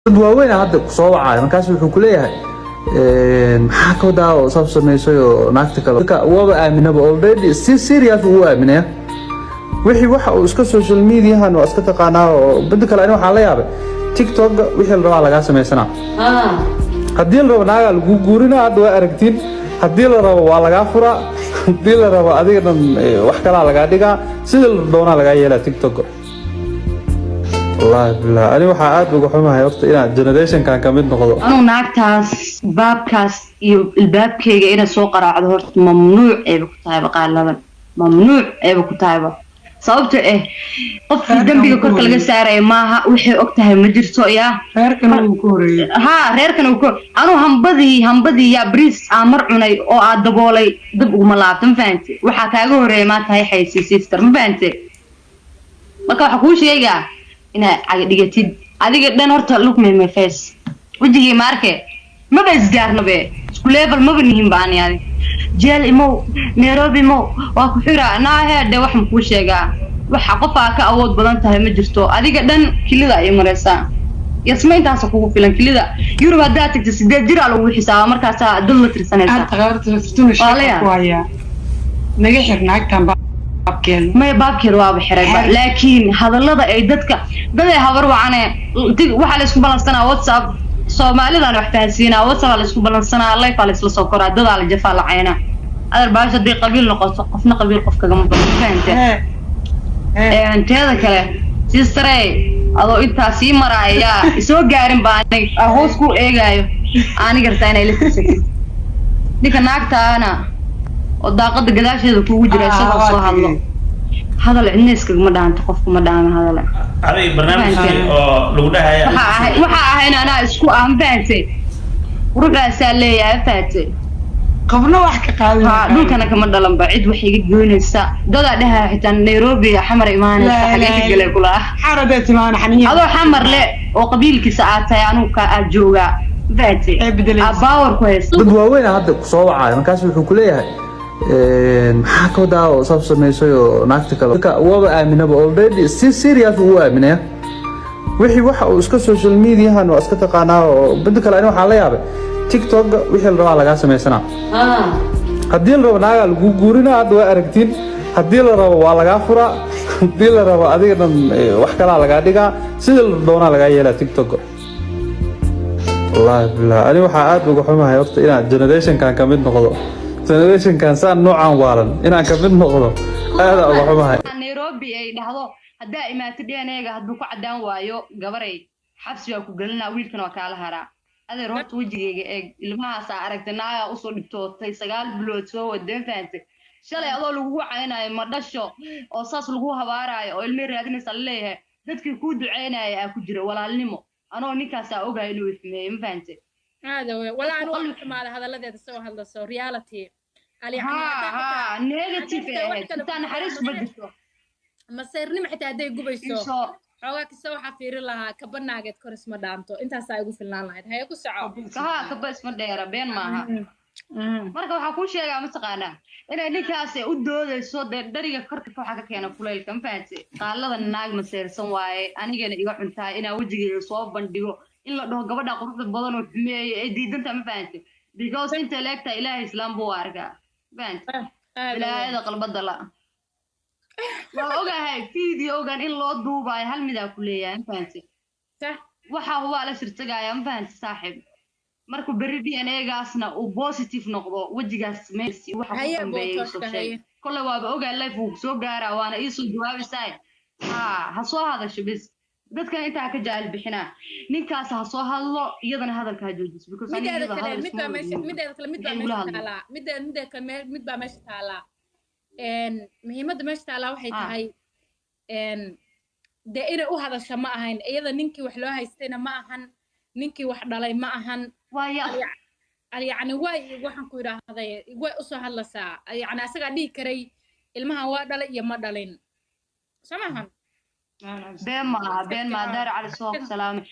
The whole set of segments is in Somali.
Dad waaweyn hadda kusoo wacaayo, markaas wuxuu ku leeyahay, "Maxaa ka wadaa oo saab samaysay oo naagta kale?" Marka waaba aaminaba already, si serious uu aaminaya wixii waxa uu iska social mediahan waa iska taqaanaa. Oo midda kale, ani waxaan la yaabay TikTok wixii la rabaa lagaa samaysanaa. Haddii la rabo naagaa lagu guurinaa, hadda waa aragtiin. Haddii la rabo waa lagaa furaa. Haddii la rabo adiga dhan wax kalaa lagaa dhigaa, sida la doonaa lagaa yeelaa TikTok. Wallaahi billahi, ani waxaa aad uga xumahay horta inaan generationkan ka mid noqdo. Anuu naagtaas baabkaas iyo ilbaabkayga inay soo qaraacdo horta mamnuuc ayba ku tahayba, qaaladan mamnuuc ayba ku tahayba, sababto eh qofkii Reerkan dembiga uu ku korka laga horeeyey. Saaraya maaha, waxay og tahay ma jirto yaa. Reerkan uu ku horeeyey. Haa, reerkan uu ku anuu hambadii yaa bariis aa mar cunay oo aa daboolay dib uguma laabto, ma fahante? Waxaa kaaga horeeya maanta hay xaysi sister, ma fahante? Marka waxaa kuu sheegaa inaad caga dhigatid adiga dhan. Horta look me my face, wejigii maarke maba isgaarnabe, isku level maba nihin ba. Ani adi jeel imow, Nairobi imow, waa ku xiraa naa heedhe. Wax ma kuu sheegaa? Waxa qofaa ka awood badan tahay ma jirto. Adiga dhan kilida ay maraysaa, yasma intaasa kugu filan. Kilida Yurub haddaad tagto, 8 jir aa lagu xisaaba, markaasaa dad la tirsanaysaa. Hadda qaarta Fortuna Waa la sheeka yaab. ku hayaa, naga xir naagtan baabkeeda. Maya, baabkeeda waaba xirayba, laakiin hadallada ay dadka dad ay habar wacane waxaa la isku balansanaa WhatsApp. Soomaalidan wax fahansiinaa, WhatsApp aa la isku balansanaa, live aa la isla soo koraa, dadaa la jafaa, la caynaa. Adar baasha hadday qabiil noqoto, qofna qabiil qof kagama badan, ma fahantee? Hee hee. Teeda kale, sisterey, adoo intaa sii maraaya yaa isoo gaarin ba anig aa hoos ku eegaayo, aani gartaa inay la tirsatid ninka naagtaana oo daaqada gadaasheeda kugu jira, isagoo waa soo hadlo. tegey. Hadal cidna iskagama dhaanto, qofku ma dhaamo hadale. Adiga barnaamijkii oo lagu dhahaya. Waxa ahay, waxa ahayn anaa isku ah, ma fahantay? Quruxdaasaa leeyahay, ma fahantay? Qofna wax ka qaadin. Ha, dhulkana kama dhalanba cid wax iga goynaysa. Dadaa dhahaa xitaa Nairobi Xamar imaanaysa, xagee ka galay kulaa? Xaradee timaana xaniya. Adoo Xamar le oo qabiilkiisa aad tahay, anugu ka aad joogaa, ma fahantay? Ee bedelaysa. Aa power ku haysta. Dad waaweyn hadda kusoo wacaayo, markaas wuxuu ku leeyahay, "Maxaa ka wadaa oo saab samaysay oo naagta kale?" Marka waaba aaminaba already, si serious uu aaminaya wixii waxa uu iska social mediahan waa iska taqaanaa. Oo midda kale, ani waxaan la yaabay TikTok wixii la rabaa lagaa samaysanaa. Haddii la rabo naagaa lagu guurinaa, hadda waa aragtiin. Haddii la rabo waa lagaa furaa. Haddii la rabo adiga dhan wax kalaa lagaa dhigaa, sida la doonaa lagaa yeelaa TikTok. Wallaahi billahi, ani waxaa aad uga xumahay horta inaan generationkan ka mid noqdo, generationkan saan noocan waalan inaan ka mid noqdo aada uga xumahay. Nairobi ay dhahdo haddaa imaato DNA-ga hadduu ku caddaan waayo, gabaray xabsi baa ku gelinaa, wiilkana waa kaala haraa. Adeer, horta wejigayga eeg. Ilmahaasaa aragtay, naagaa usoo dhibtootay, 9 bilood soo wada, ma fahantay? Shalay adoo lagugu caynayo ma dhasho oo saas lagu habaaraayo oo ilmay raadinaysa laleeyahay, dadkii kuu duceynaya aa ku jira walaalnimo. Anoo ninkaasaa ogahay inuu ifmeeyey, ma fahantay? Aada wey, walaa anu waan xumaada hadalladeeda soo hadlaso reality. Al Ha. Yani Ha, negative ay ahayd, intaa naxariis kuma jirto. Masayrnimo xitaa hadday gubayso, Isoo xoogaa kasta waxaa fiirin lahaa kaba naageed kor isma dhaanto, intaasaa igu filnaan lahayd. Haye, ku soco. Kaha kaba isma dheera, been maaha. Marka waxaa kuu sheegaa, mataqaanaa, inay ninkaas u doodayso dee dhariga korka waxaa ka keena kulaylka, ma fahantay? Qaalada naag maseersan waaye, anigana iga xuntahay inaa wejigeyga soo bandhigo, in la dhaho gabadha quruxda badan oo xumeeyay ee diidanta, ma fahantay? Because inta leegtaa Ilaahay islaam buu arkaa, ma fahantay? Aada wey. Bilaayada qalbada la waa ogahay videogan in loo duubaayo. Hal midaa ku leeyahay, ma fahantay? Sax. Waxa hubaa la shirtagaaya, ma fahantay saaxiib? Markuu berri DNA-gaasna uu positive noqdo, wejigaas meesi waxa ku Haye. dambeeya soo Bootoshka. sheeg. Haye. Kolle waaba ogaa live wuu soo gaaraa, waana iisoo jawaabaysaa. Ha, ha soo hadasho bis. Dadkan intaa ka jaahil bixinaa, ninkaas ha soo hadlo, iyadana hadalka ha joojiso, because aniga Mideeda iyada kale, hadal mid baa isma meesha ogin. Mideeda kale, mid baa Maxay ugula meesha hadlaan? taalaa. Mideeda kale, mid baa meesha taalaa. Muhiimadda meesha taalaa waxay tahay dee inay u hadasho ma ahayn iyada. Ninkii wax loo haystayna ma ahan, ninkii wax dhalay ma ahan. Waaya. Yacni way, waxaan ku idhaahday, way usoo hadlaysaa. Yacni asagaa dhihi karay ilmahan waa dhalay iyo ma dhalin, soo maahan? Been maaha, been maaha. Daar Cali soo salaamay.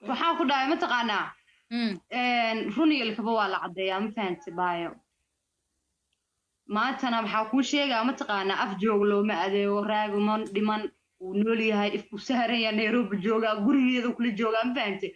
Waxaa ku dhahay, mataqaanaa, run iyo ilkaba waa la caddeeyaa, ma fahantay baayo? Maantana maxaa kuu sheegaa, mataqaanaa, af joog looma adeego, raaguma dhiman. Wuu nool yahay, ifku saaran yahay, Nairobi joogaa, gurigeeda kula joogaa, ma fahantay?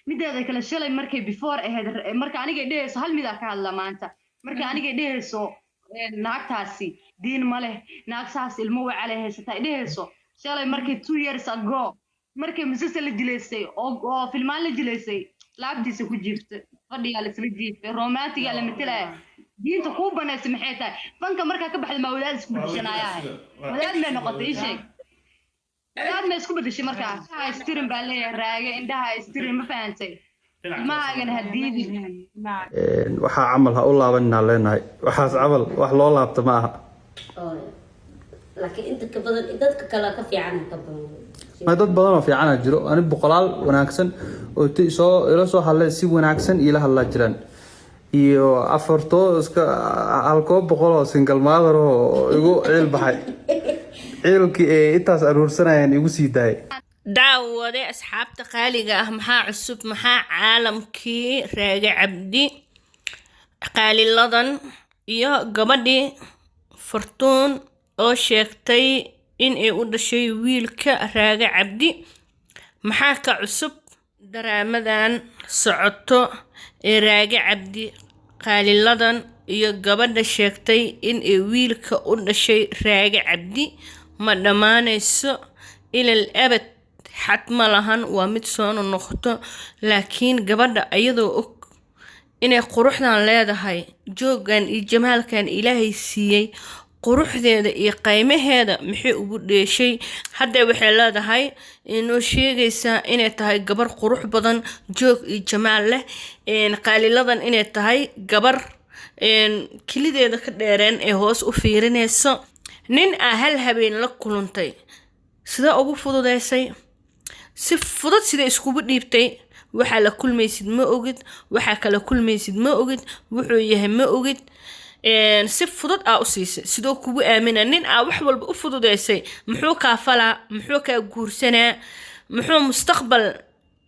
Mideeda kale, shalay markay before ahayd, marka anigay dhehayso, hal midaa ka hadla maanta, marka anigay dhehayso naagtaasi diin ma leh, naag saas ilmo wacalay haysataa dhehayso, shalay markay 2 years ago markay masase la jilaysay oo filmaan la jilaysay, laabtiisa ku jiiftay, fadhigaa la isla jiiftay, romantigaa la matelaya. Diinta kuu banaysa maxay tahay? Fanka markaa ka baxda, maa wadaad isku bedeshanaayaa? Wadaad may noqotay? Ii sheeg, wadaad may isku bedeshay? Markaa indhaha istirin baa leeyahay Raage, indhaha istirin, ma fahantay? Ilmahaagana ha diidin. Waxaa camal ha u laabaninaa leenahay, waxaas camal wax loo laabta ma aha. Laakiin inta ka badan dadka kale ka fiican ka badan. Ma dad badan oo fiicana jiro. Ani boqolaal wanaagsan oo ti soo ila soo hadlay, si wanaagsan iila hadlaa jiraan, iyo afartoo iska halkoo boqol oo single mother oo igu ciil baxay, ciilkii ay intaas aruursanayaan igu sii daayay. Daawade, asxaabta qaaliga ah, maxaa cusub? Maxaa caalamkii Raage Cabdi, Qaaliladan iyo gabadhii Fartuun oo sheegtay in ay u dhashay wiilka Raage Cabdi? Maxaa ka cusub daraamadan socoto ee Raage Cabdi, Qaaliladan iyo gabadha sheegtay in ay wiilka u dhashay Raage Cabdi? Ma dhammaanayso ilal abad, xad ma lahan, waa mid soo noqoto. Laakiin gabadha ayadoo og inay quruxdan leedahay, jooggan iyo jamaalkan Ilaahay siiyey, quruxdeeda iyo qaymaheeda, maxay ugu dheeshay? Hadda waxay leedahay, inoo sheegaysaa inay tahay gabar qurux badan, joog iyo jamaal leh, Qaaliladan inay tahay gabar kelideeda ka dheereen ee hoos u fiirinayso. Nin aa hal habeen la kulantay, sidee ugu fududeysay? Si fudud sida iskugu dhiibtay? Waxaa la kulmaysid ma ogid, waxaa kala kulmaysid ma ogid, wuxuu yahay ma ogid, si fudud aa u siisay. Sidoo kugu aamina nin aa wax walba u fududeysay? Muxuu kaa falaa? Muxuu kaa guursanaa? Muxuu mustaqbal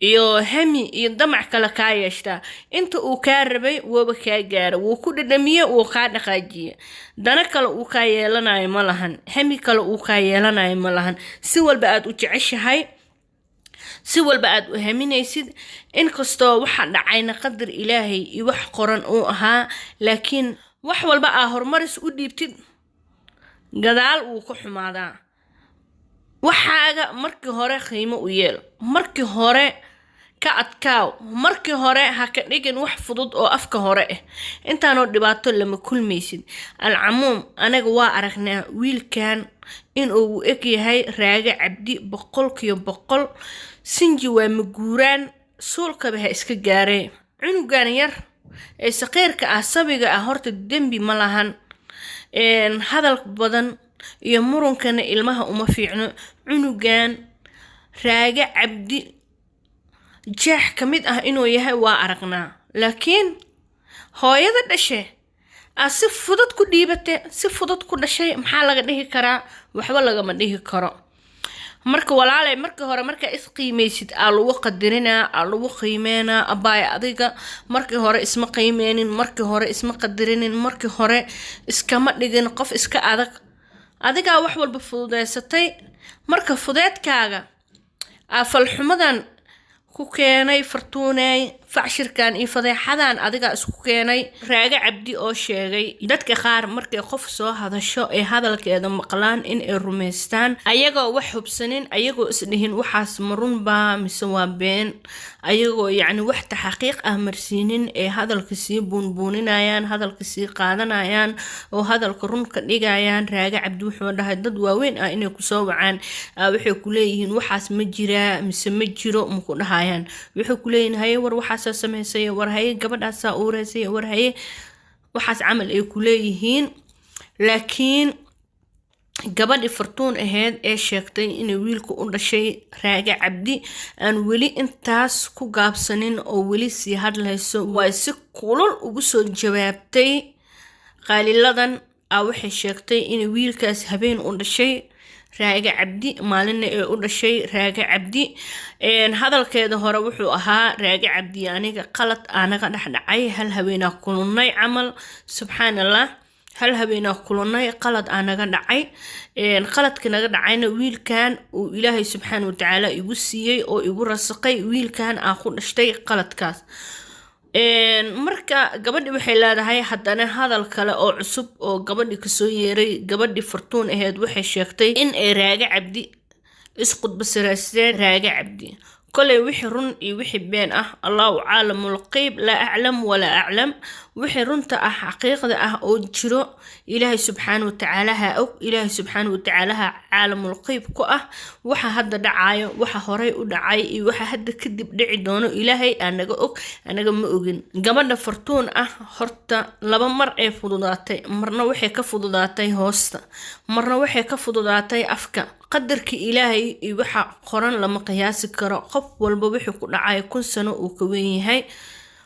iyo hami iyo damac kale kaa yeeshtaa? Inta uu kaa rabay wooba kaa gaara, wuu ku dhadhamiye, wuu kaa dhaqaajiye. Dana kale uu kaa yeelanayo ma lahan, hami kale uu kaa yeelanayo ma lahan. Si walba aad u jeceshahay, si walba aad u haminaysid, inkastoo waxa dhacayna qadar Ilaahay iyo wax qoran uu ahaa, laakiin wax walba aa horumaris u dhiibtid, gadaal wuu ka xumaadaa. Waxaaga markii hore qiimo u yeel, markii hore ka adkaaw, markii hore ha ka dhigin wax fudud oo afka hore ah. Intaanoo dhibaato lama kulmaysid. Alcamuum, anaga waa aragnaa wiilkan inuu u eg yahay Raage Cabdi 100%. Sinji waa maguuraan, suulkaba ha iska gaaree. Cunugan yar ee saqiirka ah, sabiga ah, horta dembi ma lahan. Hadal badan iyo murunkana ilmaha uma fiicno. Cunugan Raage Cabdi jeex ka mid ah inuu yahay waa aragnaa, laakiin hooyada dhashe aa si fudud ku dhiibate, si fudud ku dhashay, maxaa laga dhihi karaa? Waxba lagama dhihi karo. Marka walaalay, marka hore markaa isqiimeysid aa lagu qadarinaa, aa lagu qiimeynaa. Abaay, adiga markii hore isma qiimeynin, markii hore isma qadarinin, markii hore iskama dhigin qof iska adag. Adigaa wax walba fududeysatay. Marka fudeedkaaga aa falxumadan ku keenay. Fartuuney, facshirkan iyo fadeexadan adigaa isku keenay. Raage Cabdi oo sheegay dadka qaar markay qof soo hadasho ee hadalkeeda maqlaan in ay rumaystaan, ayagoo wax hubsanin, ayagoo isdhihin waxaas ma runbaa mise waa been, ayagoo yacni wax taxaqiiq ah marsiinin, ee hadalka sii buunbuuninayaan, hadalka sii qaadanayaan oo hadalka run ka dhigayaan. Raage Cabdi wuxuu dhahay dad waaweyn ah inay kusoo wacaan waxay ku leeyihiin waxaas ma jiraa mise ma jiro, maku dhahayaan. Waxay ku leeyihiin haye, war waxaasaa samaysay, war haye, gabadhaasaa uureysay, war haye, waxaas camal ay ku leeyihiin. Laakiin gabadhii Fartuun ahayd ee sheegtay inay wiilka u dhashay Raage Cabdi aan weli intaas ku gaabsanin oo weli sii hadlayso, waa si kulul ugu soo jawaabtay. Qaaliladan a waxay sheegtay inay wiilkaas habeen u dhashay Raage Cabdi, maalinna ee u dhashay Raage Cabdi. Hadalkeeda hore wuxuu ahaa Raage Cabdi aniga qalad aanaga dhexdhacay, hal haweenaa kulunay camal. Subxaan Allah. Hal habeenaa kulanay, qalad aa naga dhacay. Qaladka naga dhacayna wiilkan uu Ilaahay subxaana watacaala igu siiyey oo igu rasaqay, wiilkan aa ku dhashtay qaladkaas. Marka gabadhi waxay leedahay haddana hadal kale oo cusub oo gabadhi kasoo yeeray. Gabadhi Fartuun aheyd waxay sheegtay in ay Raage Cabdi isqudbasiraysteen. Raage Cabdi kolay wixii run iyo wixii been ah, Allahu caalamul qeyb, laa aclam walaa aclam. Wixii runta ah, xaqiiqda ah oo jiro, Ilaahay subxaana watacaalaha og. Ilaahay subxaana watacaalaha caalamul qeyb ku ah. Waxa hadda dhacayo, waxa horey u dhacay iyo waxa hadda kadib dhici doono, Ilaahay anaga og, anaga ma ogin. Gabadha Fartuun ah horta laba mar ee fududaatay. Marna waxay ka fududaatay hoosta, marna waxay ka fududaatay afka. Qadarka Ilaahay iyo waxa qoran lama qiyaasi karo. Qof walba wixii ku dhacay 1000 sano uu ka weyn yahay.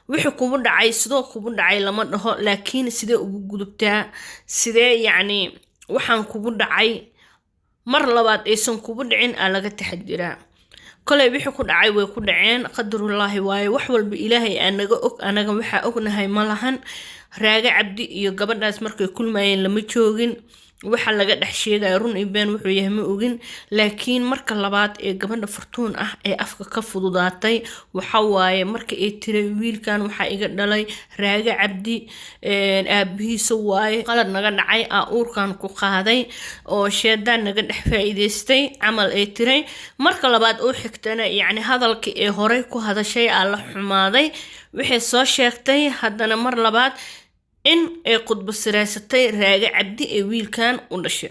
Wixii kugu dhacay sidoo kugu dhacay lama dhaho, laakiin sidee ugu gudubtaa, sidee yacni waxaan kugu dhacay mar labaad aysan kugu dhicin aa laga taxadiraa. Kolay wixii ku dhacay way ku dhaceen, qadarullaahi waaye. Wax walba Ilaahay aa naga og, anaga waxaa ognahay ma lahan. Raage Cabdi iyo gabadhaas markay kulmayeen lama joogin. Waxa laga dhex sheegaya run iyo been wuxuu yahay ma ogin. Laakiin marka labaad ee gabadha Fartuun ah ee afka ka fududaatay waxa waaye marka ay tiray wiilkan waxaa iga dhalay Raage Cabdi, aabihiisa waaye, qalad naga dhacay aa uurkan ku qaaday oo sheedaan naga dhex faa'iidaystay camal ay tiray. Marka labaad oo xigtana, yacni hadalkii ee horey ku hadashay aa la xumaaday. Waxay soo sheegtay haddana mar labaad in ay khudbo siraysatay Raage Cabdi ee wiilkan u dhashay.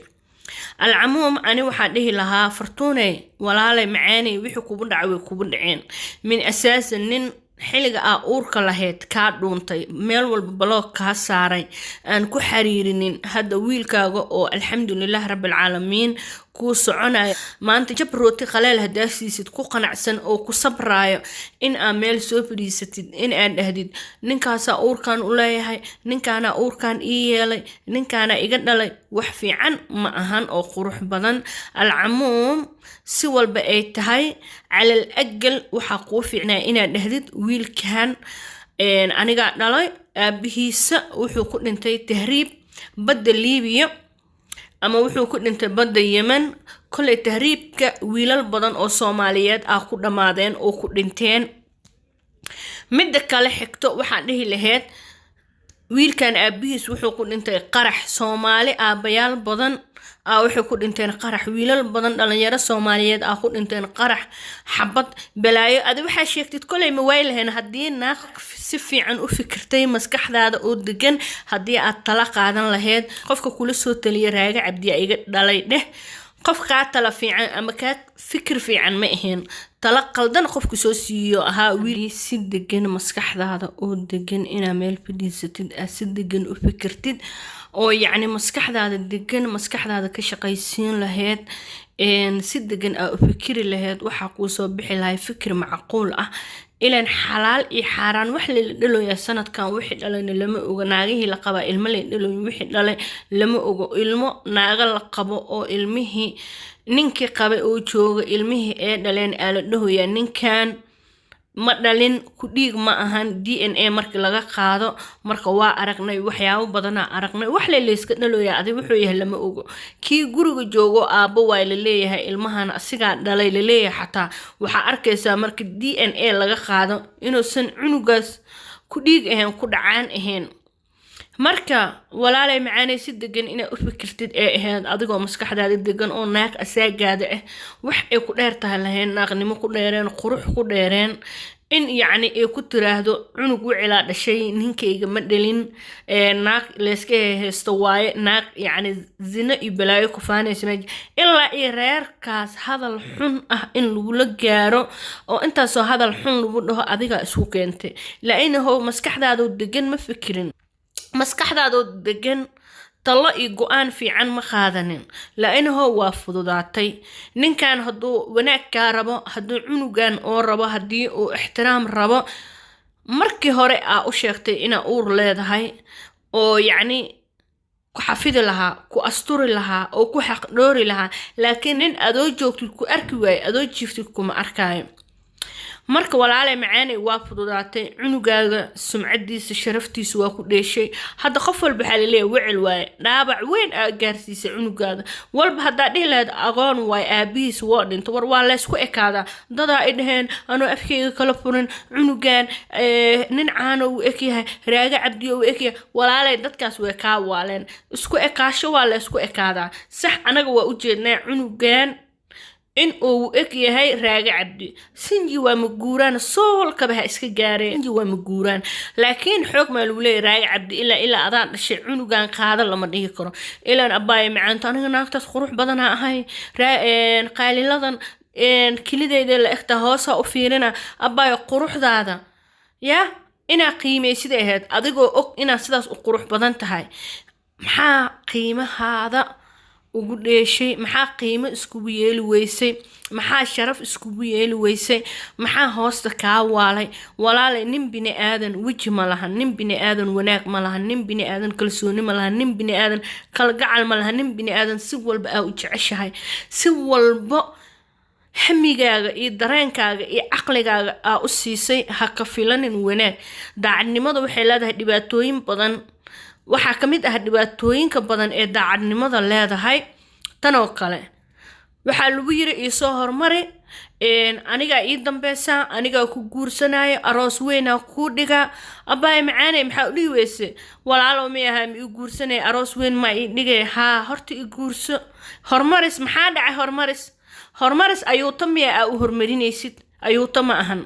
Alcamuum, ani waxaa dhihi lahaa, Fartuuney walaalay macaaney, wixii kugu dhacay way kugu dhaceen. Min asaasan nin xilliga aa uurka lahayd kaa dhuuntay, meel walba block kaa saaray, aan ku xariirinin, hadda wiilkaaga oo alxamdulilah rabbilcaalamiin kuu soconaya maanta, jab rooti qaleel hadaa siisid ku qanacsan oo ku sabraayo, in aa meel soo fadhiisatid in aad dhahdid ninkaasaa uurkan u leeyahay, ninkaanaa uurkan ii yeelay, ninkaana iga dhalay, wax fiican ma ahan oo qurux badan. Alcamuum, si walba ay tahay, calal agal waxaa kuu fiicnaa inaad dhahdid wiilkan anigaa dhalay, aabihiisa wuxuu ku dhintay tahriib badda Liibiya ama wuxuu ku dhintay badda Yemen. Kolay tahriibka wiilal badan oo Soomaaliyeed ah ku dhammaadeen oo ku dhinteen. Midda kale xigto waxaa dhihi lahayd wiilkan aabihiis wuxuu ku dhintay qarax. Soomaali aabayaal badan ah waxay ku dhinteen qarax, wiilal badan, dhalinyaro Soomaaliyeed ah ku dhinteen qarax, xabad, balaayo. Adi waxaa sheegtid kolay ma waay lahayn haddii naaq si fiican u fikirtay, maskaxdaada oo degan, haddii aad tala qaadan lahayd qofka kula soo taliya. Raaga Cabdiya iga dhalay dheh, qof kaa tala fiican ama kaa fikir fiican ma ahayn, tala qaldan qofku soo siiyo ahaa. Wiil si degan, maskaxdaada oo degan inaa meel fadhiisatid, aad si degan u fikirtid oo yacni maskaxdaada degan, maskaxdaada ka shaqaysiin lahayd, si degan aa u fikiri lahayd, waxaa kuu soo bixi lahay fikir macquul ah. Ilan xalaal iyo xaaraan wax layla dhaloyaa sanadkan, wixii dhalayna lama ogo. Naagihii la qabaa ilmo lay dhaloyin, wixii dhalay lama ogo. Ilmo naaga la qabo oo ilmihii ninkii qabay oo jooga, ilmihii ee dhaleen aa la dhahoyaa ninkan ma dhalin, ku dhiig ma ahan DNA markii laga qaado. Marka waa aragnay, waxyaabo badanaa aragnay, wax le layska dhalooyaa, adig wuxuu yahay lama ogo. Kii guriga joogo aabbo waa laleeyahay, ilmahan asigaa dhalay laleeyahay, xataa waxaa arkaysaa marka DNA laga qaado inuusan cunugaas ku dhiig ahayn, ku dhacaan ahayn. Marka walaalay macaanay, si degan inaad u fikirtid ee ahayd, adigoo maskaxdaada degan oo naag asaagaada ah wax ay ku dheer tahay lahayn, naaqnimo ku dheereen, qurux ku dheereen, in yacni ay ku tiraahdo cunug wicilaa dhashay, ninkayga ma dhalin, naag layska haysto waaye, naag yacni zino iyo balaayo ku faanaysa meesha, ilaa iyo reerkaas hadal xun ah in lagula gaaro oo intaasoo hadal xun lagu dhaho, adigaa isku keentay laainaho maskaxdaadoo degan ma fikirin, maskaxdaadoo degan talo iyo go-aan fiican ma qaadanin, la-inaho waa fududaatay. Ninkan hadduu wanaag kaa rabo, hadduu cunugan oo rabo, haddii uu ixtiraam rabo, markii hore aa u sheegtay inaa uur leedahay oo yacni ku xafidi lahaa, ku asturi lahaa oo ku xaqdhoori lahaa. Laakiin nin adoo joogtid ku arki waayo, adoo jiiftid kuma arkaayo. Marka walaalay macaanay, waa fududaatay. Cunugaaga sumcadiisa, sharaftiisa waa ku dheeshay. Hadda qof walba waxaa laleeyahay wecel waaye. Dhaabac weyn aa gaarsiisay cunugaada. Walba haddaa dhihi lahayd aqoon waaye, aabihiis waa dhinta. War waa laysku ekaadaa. Dadaa ay dhaheen anoo afkeyga kala furin, cunugan nin caano uu ekyahay, Raaga Cabdiyo uu ekyahay. Walaalay, dadkaas way kaa waaleen. Isku ekaasho waa laysku ekaadaa, sax. Anaga waa ujeednaa cunugan in uu eg yahay Raage Cabdi. Sinji waa maguuraan, soolkaba ha iska gaareen, sinji waa maguuraan. Laakiin xoog maa lagu leeyahay Raage Cabdi ilaa adaan dhashay cunugan qaada lama dhihi karo. Ilaan abbaaya macaanto, aniga naagtaas qurux badanaa ahay, qaaliladan kilideyda la egtaa, hoosaa u fiirina. Abbaaya, quruxdaada yaa inaa qiimeysid ahayd. Adigoo og inaad sidaas u qurux badan tahay, maxaa qiimahaada ugu dheeshay? Maxaa qiimo iskugu yeeli weysay? Maxaa sharaf iskugu yeeli weysay? Maxaa hoosta kaa waalay? Walaalay, nin bini aadan weji ma lahan, nin bini aadan wanaag ma lahan, nin bini aadan kalsooni ma lahan, nin bini aadan kalgacal ma lahan. Nin bini aadan si walba aa u jeceshahay, si walba hamigaaga iyo dareenkaaga iyo caqligaaga aa u siisay, ha ka filanin wanaag. Daacadnimada waxay leedahay dhibaatooyin badan. Waxaa ka mid ah dhibaatooyinka badan ee daacadnimada leedahay tanoo kale. Waxaa lagu yiri iisoo hormari, anigaa ii dambeysaa, anigaa ku guursanaayo, aroos weynaa kuu dhigaa. Abbaay macaaney, maxaa u dhihi weyse? Walaalow, mi ahaa ma ii guursanaya? Aroos weyn maa ii dhigay? Haa, horta ii guurso. Horumaris maxaa dhacay? Horumaris ayuuta miya aa u horumarinaysid? Ayuuta ma ahan.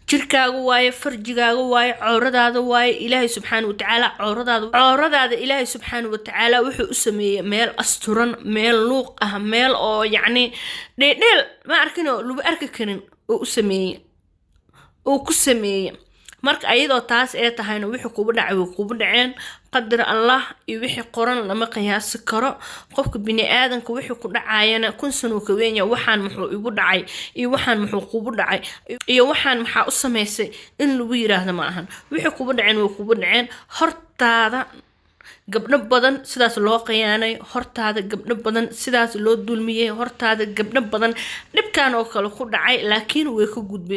Jirkaaga waaye, farjigaaga waaye, cowradaada waaye. Ilaahay subxaana watacaala cowradaada Ilaahay subxaana watacaala wuxuu u sameeyey meel asturan, meel luuq ah, meel oo yacni dheedheel ma arkinoo lagu arki karin oo u sameeyey, uu ku sameeyey. Marka ayadoo taas ee tahayna, wixii kugu dhacay way kugu dhaceen. Qadar Allah iyo wixii qoran lama qiyaasi karo. Qofka bini aadanka wixii ku dhacayana kun sanuu ka weenya. Waxaan muxuu igu dhacay iyo waxaan muxuu kugu dhacay iyo waxaan maxaa u samaysay in lagu yiraahdo ma ahan. Wixii kugu dhaceen way kugu dhaceen. Hortaada gabdho badan sidaas loo khiyaanay, hortaada gabdho badan sidaas loo dulmiyey, hortaada gabdho badan dhibkan oo kale ku dhacay, laakiin way ka gudbeen.